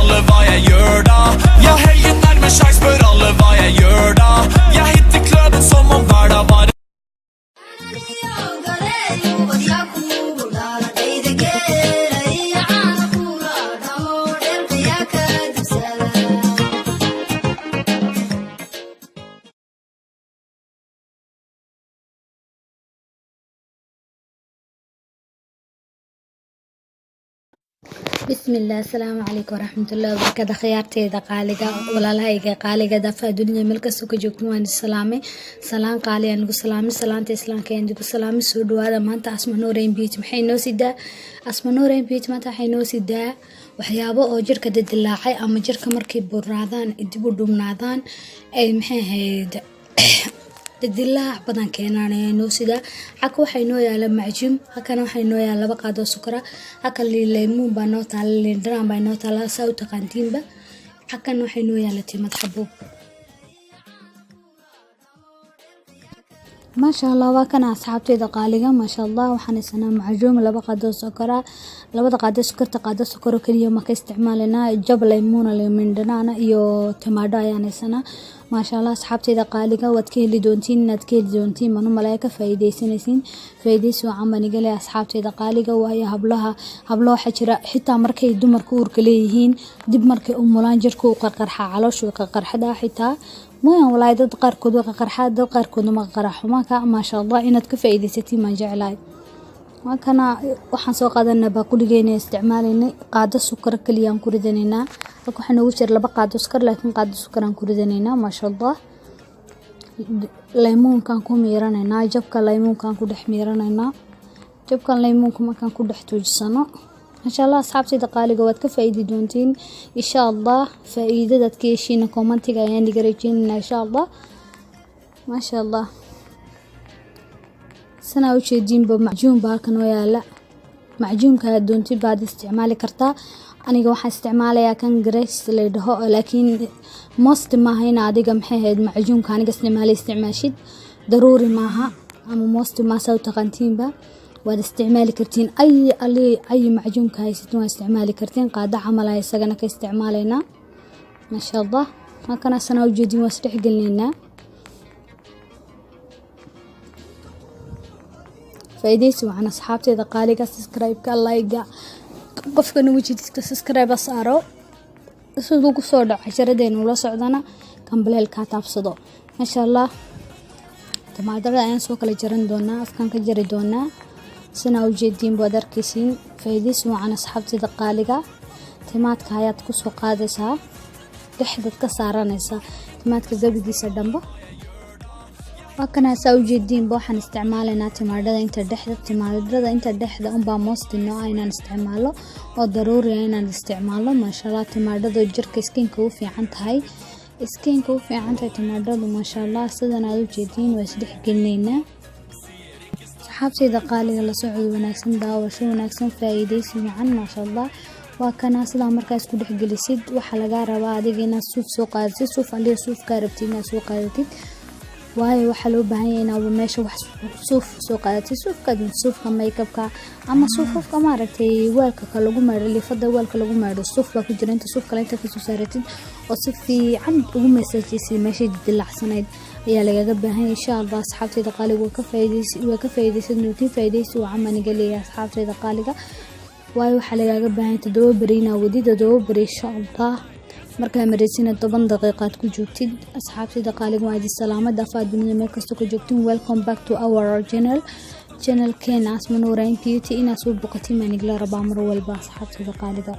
Alle hva jeg gjør da. Ja, helgen nærmer seg, spør alle hva jeg gjør da. Jeg hitter klubben som om hver dag var. Bismillaah, asalaamu calaykum waraxmatullahi wabarakaatu. Akhyaarteyda qaaliga, walaalahayga qaaliga, daafaha dunida meel kastoo ka joogto, waan salaamay. Salaan qaali aan igu salaamay, salaanta islaamka ayaan igu salaamay. Soo dhawaada. Maanta Asma Nuurayn Beauty maxay noo sidaa? Asma Nuurayn Beauty maanta waxay noo sidaa waxyaabo oo jirka didilaacay ama jirka markay buraadaan, dib u dhubnaadaan, ay maxay ahayd, dildilaac badan keenaan ayaa noo sidaa. Xagga waxay noo yaala macjuun, halkana waxay noo yaala 2 qaado sukara, halka liin baa noo taala, liin dhanaan baa noo taala, saa u taqaantiinba. Xaggan waxay noo yaala timad xabuub. Maasha Allah, waa kana asxaabteyda qaaliga. Maasha Allah, waxaan haysanaa macjuun, 2 qaado sokora, labada qaado sokorta, qaado sokoro keliya ma ka isticmaalaynaa, jab laymuuna, liin dhanaana iyo tamaadho ayaan haysanaa. Maasha Allah, asxaabteyda qaaliga, waad ka heli doontiin, inaad ka heli doontiin manu malaya, ka faa'iidaysanaysiin. Faa'iidaysi wacan baan iga leeyahay, asxaabteyda qaaliga. Waayo hablaha, hablo waxaa jira xitaa markay dumarka uurka leeyihiin, dib markay u mulaan, jirka u qarqarxaa, caloosha way qarqarxadaa xitaa mooyaan. Walaahi, dad qaarkood way qarqarxaa, dad qaarkoodna ma qarqarxo. Marka maasha Allah, inaad ka faa'iidaysatiin baan jeclahay. Waa kana, waxaan soo qaadanaa baaquligeena isticmaalaynay. Qaado sukar keliyaan ku ridanaynaa. Halka waxaa noogu jira 2 qaado sukar, laakiin qaado sukar aan ku ridanaynaa. Maasha Allah, laymuunkaan ku miiranaynaa, jabka laymuunkaan ku dhex miiranaynaa. Jabkan laymuunka markaan ku dhex tuujisano, insha Allah, asxaabtayda qaaliga, waad ka faa'iidi doontiin insha Allah. Faa'iidadaad ka heshiina commentiga ayaan iga rajeynaynaa insha Allah. Maasha Allah, sanaa ujeediinba, macjuun baa halkan oo yaala. Macjuunka doontid baad isticmaali kartaa. Aniga waxaan isticmaalayaa kan Grace la dhaho, laakiin must maaha in adiga, maxay ahayd, macjuunka aniga isticmaalay isticmaashid, daruuri maaha ama must maaha, u taqaantiinba. Waad isticmaali kartiin ay ali ay macjuunka haysatin, waa isticmaali kartiin. Qaado camal ah isagana ka isticmaalaynaa. Maasha Allah, halkana sanaa ujeedin, waa isdhex gelinaynaa. Faa'iidaysi wacan, asxaabteeda qaaliga. Subscribe-ka, like-ga, qofka nagu jidka subscribe saaro siduu ku soo dhaco casharadeena ula socdana, gambaleelkaa taabsado. Maasha Allah, tamaadada ayaan soo kala jaran doonaa, afkaan ka jari doonaa. Sinaa ujeediin baad arkaysiin. Faa'iidaysi wacan, asxaabteeda qaaliga. Timaadka ayaad kusoo qaadaysaa, dhexdaad ka saaranaysaa timaadka gabigiisa dhanba. Waa kana, saa ujeediinba, waxaan isticmaalaynaa timaadhada inta dhexda. Timaadhada inta dhexda unbaa must noo ah inaan isticmaalo oo daruuri ah inaan isticmaalo. Maasha Allah, timaadhadu jirka skinka u fiican tahay, skinka u fiican tahay timaadhadu. Maasha Allah, sidan aad ujeediin waa isdhex gelinaynaa. Asxaabtayda qaaliga, la socod wanaagsan, daawasho wanaagsan, faa'iidaysi wacan. Maasha Allah, waa kana. Sidaa markaa isku dhexgelisid, waxaa lagaa rabaa adiga inaad suuf soo qaadatid, suuf aliya suufkaa rabtid inaad soo qaadatid. Waayo waxaa loo baahan yahay inaad meesha wax suuf soo qaadatid, suufka, suufka makeupka ama suufafka maaragtay weelka ka lagu maydho, liifada weelka lagu maydho, suuf baa ku jira. Inta suuf kale inta kasoo saaratid oo si fiican ugu masaajaysid meeshay dilacsanayd ayaa lagaga baahan yahay insha Allah. Asxaabtayda qaaliga, waa ka faa'iidaysan doontiin. Faa'iidaysi waa camaniga leeyahay, asxaabtayda qaaliga. Waayo waxaa lagaaga baahan yahay 7 beri inaa wadid, 7 beri insha Allah. Markaa mareysina 10 daqiiqaad ku joogtid. Asxaabtayda qaaliga, waa idin salaamada afaad dunida meel kasta ku joogtin. Welcome back to our channel, channelkeena Asma Nuurayn Beauty. Inaad soo boqotiin baan igla rabaa mar walba, asxaabtayda qaaliga.